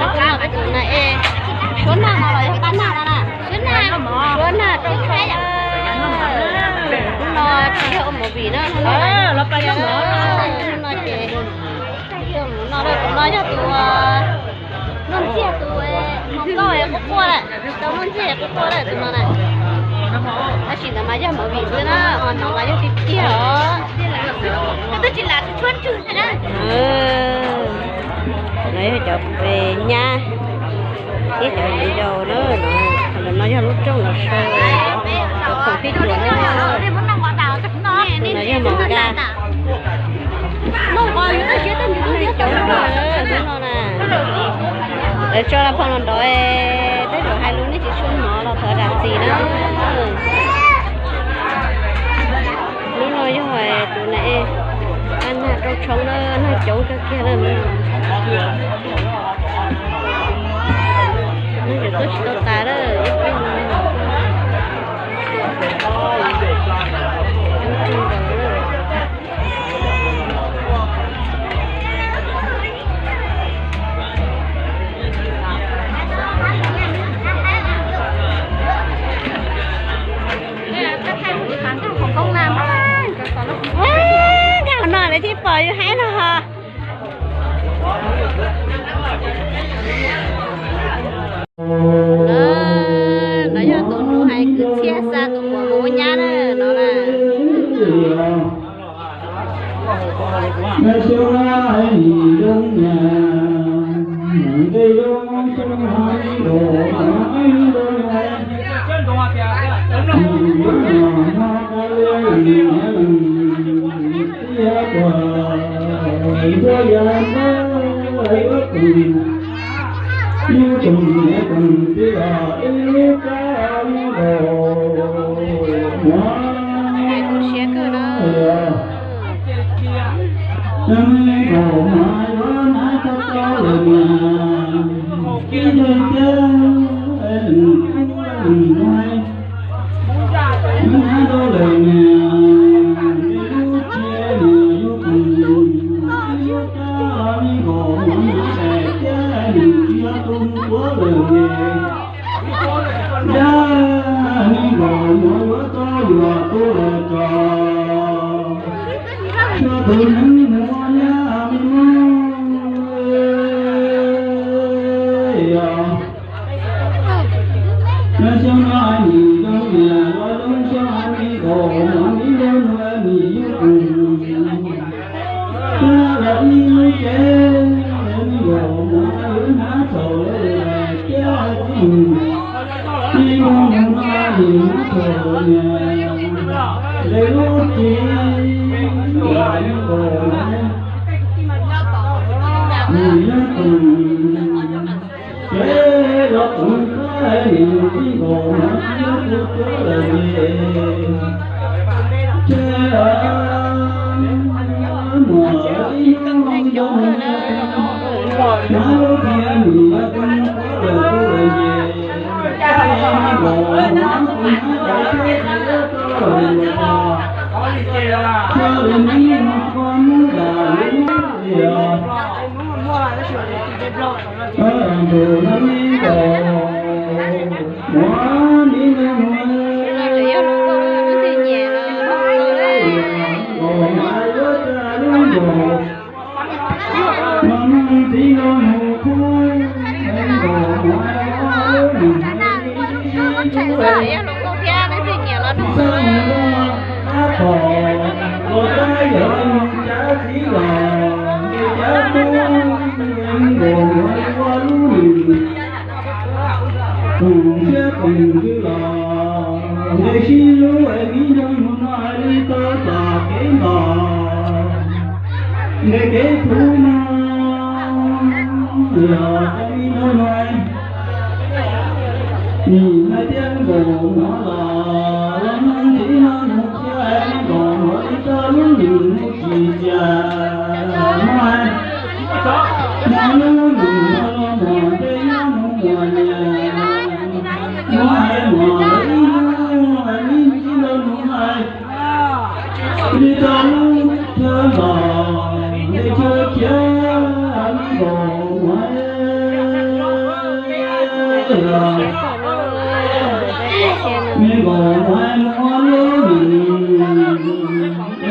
Peb tus na es, suab nag no los yog paj nag no na? Suab nag, suab nag rau tshoob. Hnub no tsis yog ua movie na, hnub no hnub no ces ua movie no, tus no yog tus Nuj Ntxiag tus hmoov nkauj quaj quaj lawm, tsis tau Nuj Ntxiag quaj quaj lawm tus no na. Tab sis ntawd mas yog movie xwb na, ho no mas yog tiag tiag os. No yog cov pes nyab thiab cov viv ncaus na. Qhov ntawm no yog lub rooj los sau cov khoom tib cuam na. Tus no yog Mos Nkaj. Cov no na, lawv tso la phom los nrov, tej zaum hais lus nej tsis tshua hnov los thov zam txim na. Lub no yog tus na, nag rau tshoob na, nag coob kawg kiag na. Nag coob tuaj tsis tau tas lawm. Nkag hauv no lawv thiaj pom yus haib no ho. No yog tus nus hais kwv txhiaj xa tus muam mus ua nyab na no na. Kuv siab kawg na. Yog hluas nkauj thiab leej twg nyiam los nug. Tus siab koom twg los nqe sib hlub es viv ncaus mus no li tau tom kev ntos, nqe kev thub no los viv ncaus no. Nim no thiab nkaus no los los mus ntxiv no mus thiab nkaus no li tau lub num mus tsis cia no. Mus lub num no los mus npe nyob mus muag niam no hais muag ib hnub hais ib ntsis los mus hais li tau lub thawj los nqe chaw khiav li nkaus mus hais. Me nkaus muaj muaj lub nws,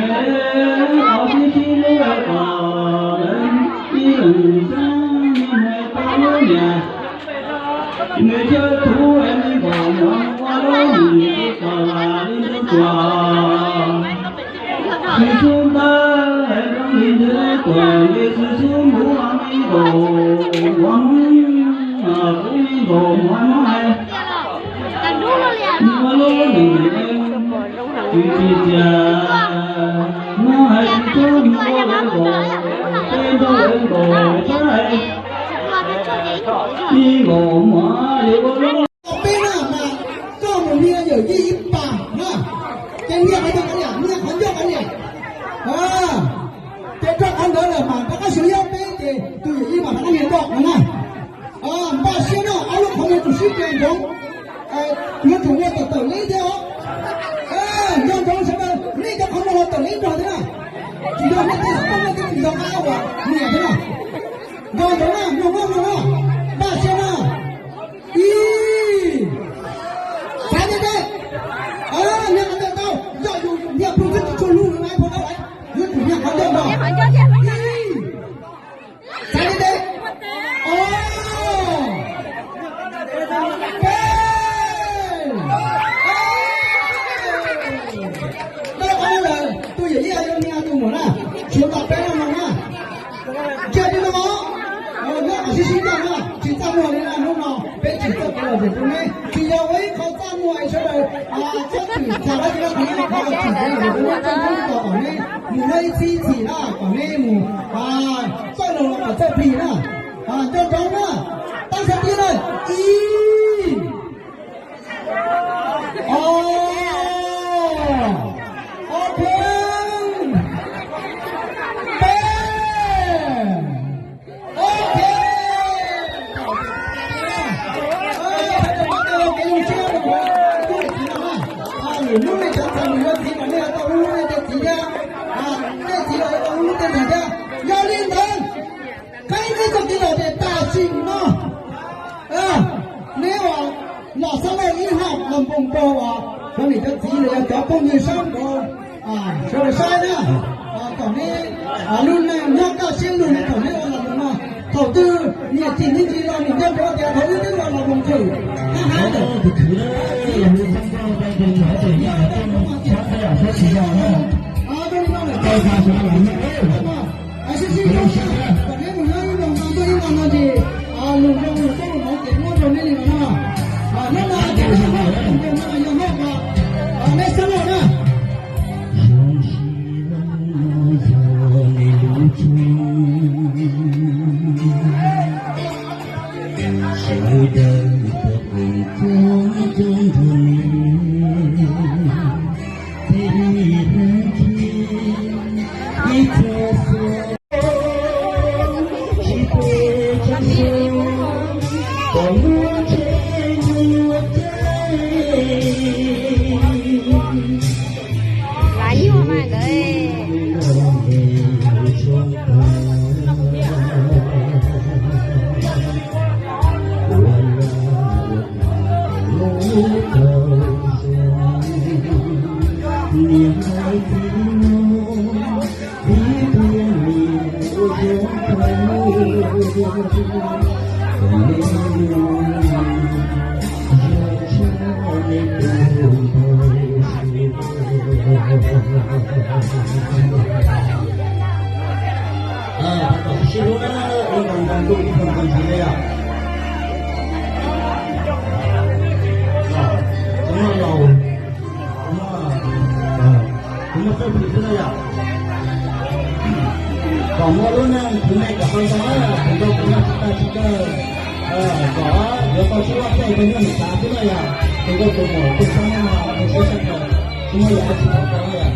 es qhov tib sib lub kom ib leeg xeeb me muag tau lub niam. Nws cov tub es me nkaus muaj muaj lub nws kom li lub tuam. Xwm xub ntawd es zoo li ntawd tuam, xwm xub mus me nkaus muaj muaj, kuv me nkaus muaj muaj. Muaj lub nws, tsis tsis tias muab hais tsis txhob muab lub nkaus, peb nrog lawv nkaus txhob hais, me nkaus muaj li ua lub. Peb na mas koj mus nias yawm yij ib pas na, ces nias qhov ncauj kav liam, nias qhov ncauj kav liam. Ces rau qhov ntawd lawm mas rov qab xyuas yog peb ces tus yawm yij mas rov qab nias nrog no na. Npaj siab no, ob lub qhov muag tsum sib kis ntsoov, yuav tsum ua tawm tawm li thiab os. Nco ntsoov sawv daws, nej cov qhov muag los tawm li nrog thiab na. Tsis yog nej tej xov tooj nej tej tsis nco qab uas nias thiab na. Nco ntsoov na, mloog na, mloog na, npaj siab na. Ib, xav tiag tiag, nias qhov ncauj tau, yog yus nias plhu xwb tsis tshua hlub lawv na, phau dawb, yuav tsum nias qhov ncauj tau. Ib, xav tiag tiag, ob, peb. Ntau qhov lawm, tus yawm yij yuav nias tus muam na, tshuav tom peb no no na. Cia li no, nyob qhov sib sib ncaj na, tsis txaj muag li na, hnub no peb tsim txoj kev lom zem rau neb, tsis yog ua ib qho txaj muag es sawv daws txhob txwm txog dab tsi na, qhov no qhov tsim kev lom zem rau neb, txoj hnub txog kom neb mus nyob ib txhis ib txhis na, kom neb mus txawj los kom txawj plig na. Nco ntsoov na, tab sis tib na, ib, ob, ob peb, peb, ok. Lwm hnub nej cov ntxhais mus yuav txiv mas nej yuav tau hlub hlub nej tej txiv thiab, nej txiv los yuav tau hlub hlub tej ntxhais thiab. Yog li ntawd, qhib nej txoj kev lom zem tam sim no. Neb uas los xab laj ib hom los npoo npoo uas cov niam cov txiv los yog cov phooj ywg sab nraud sawv daws saib na, kom neb lub neej nyob kaj siab lug li thaum neb ua los mus no. Thaum twg niam tsim me ntsis los niam nco ntsoov tias thaum wb twb ua los mus nthwm hab hab ntawm tus khwv na, los mus xab nroj rau tus nyuam ntxhais yog txhob yam saib tsis yog na. Zoo li no lawm, sib sib kom neb mus nyob ib nroog no tuaj ib nroog no ces lus zoo lus koob lus hmoov ces muab rau neb li no na. Hnub no ces neb xab laj na. Lav nyuag mas ntawd. Sib hlub na, ua nkaus nkaus nkaus ib tug nkaus ntxiv li os. Kuv muaj laus, kuv muaj, kuv muaj txawj plig xwb na yom. Kom muaj lub neej khwv me kom tau ntau, kom ntau kom noj tsis tag tsis kawg, kom yuav tau tsis loj caij tau nyuaj nws xav xwb na yom. Tus nkauj tus muam tus xeeb no mus siab sab kawg, tsis muaj yam dab tsi kom tau na yom.